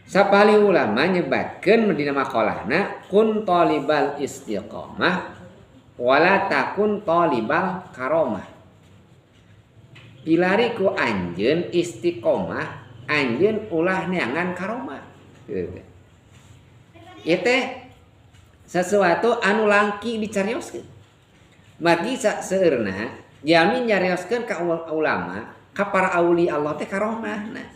Sapali ulama nyebatkeun dina maqalahna kun talibal istiqamah wala takun talibal karomah. Pilari ku anjeun istiqomah, anjeun ulah neangan karomah. Gitu. Ieu teh sesuatu anu langki dicarioskeun. Margi seueurna jalmi nyarioskeun ka ulama, ka para aulia Allah teh karomahna.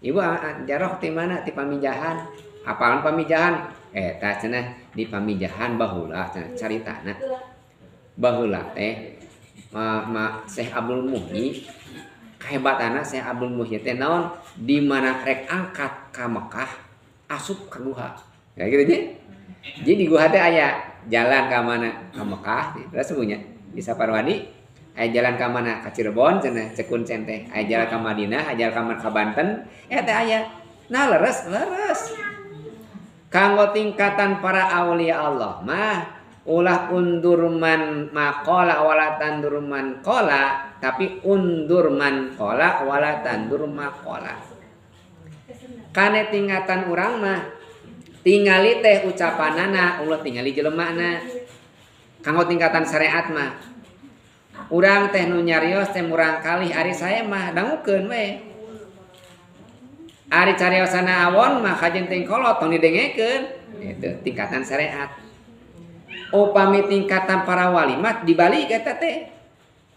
Ibu jaroh ti mana? Ti Pamijahan. Apalan Pamijahan? Eta cenah di Pamijahan baheula cenah caritana. Baheula teh ma Syekh Abdul Muhyi, kahebatanna Syekh Abdul Muhyi teh naon? Di mana rek angkat ka Mekah asup ka guha. Ya gitu nya. Jadi di guha teh aya jalan ka mana? Ka Mekah, terus punya di Saparwadi aya jalan ka mana? Ka Cirebon cenah cekun teh. Aya jalan ka Madinah, aya jalan ka Banten, eta teh aya. Nah leres, leres. Kanggo tingkatan para aulia Allah mah ulah undur man maqala wala tandur man qala, tapi undur man qala wala tandur maqala. Kane tingkatan urang mah tingali teh ucapanana, ulah tingali jelemana. Kanggo tingkatan syariat mah urang teh nu nyarios teh murang kalih ari saya mah dangukeun we. Ari cariosana awon mah kajen ting kolot tong didengekeun. Itu tingkatan syariat. Upami tingkatan para wali mah dibalik eta teh.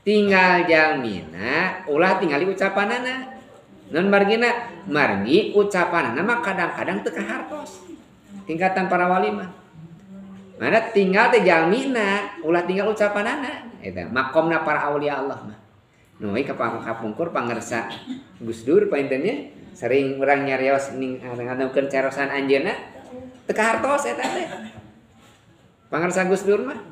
Tinggal jalmina ulah tingali ucapanana. Non margina margi ucapanana mah kadang-kadang teu kahartos. Tingkatan para wali mah. Mana tinggal teh jalmina ulah tinggal ucapanana. Eta makomna para aulia Allah mah. Nu ieu kapungkur pangersa Gus Dur paintennya sering urang nyarios ning ngadangukeun carosan anjeunna teu kahartos eta teh. Pangersa Gus Dur mah.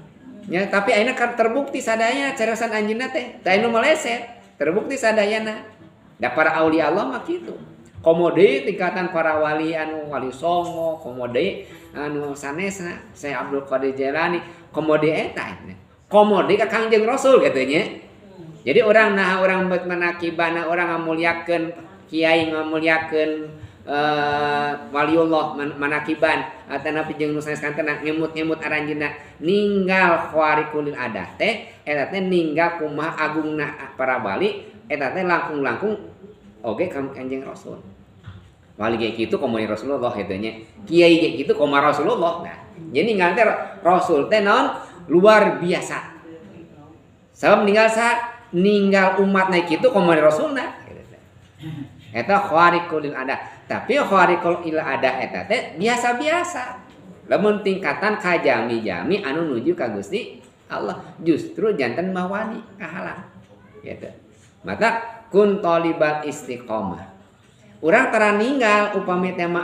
Ya, tapi ayeuna kan terbukti sadaya carosan anjeunna teh teh anu meleset, terbukti sadayana. Da para aulia Allah mah kitu. Komo deui tingkatan para wali anu wali songo, komo deui anu sanesna Syekh Abdul Qadir Jailani, komo deui eta. Komo deui ka Kangjeng Rasul kitu nya. Jadi orang nah orang buat manakibana orang ngamuliakeun kiai ngamuliakeun waliullah manakiban atanapi jeung nu sanes kantena ngemut-ngemut aranjeunna ninggal khawariqul adah teh eta teh ninggal kumaha agungna para wali eta teh langkung-langkung oge ka Kanjeng Rasul. Wali ge kitu komo Rasulullah kitu nya. Kiai ge kitu komo Rasulullah. Nah, jadi ninggal teh Rasul teh naon luar biasa. Sabab ninggal sa ninggal umat naik kitu komo Rasulna. Eta khawariqul adah. Tapi khawariqul adah eta teh biasa-biasa. Lamun tingkatan ka jami-jami anu nuju ka Gusti Allah justru janten mawani kahalang. Gitu. Mata kun talibat istiqomah. Urang tara ninggal upami tema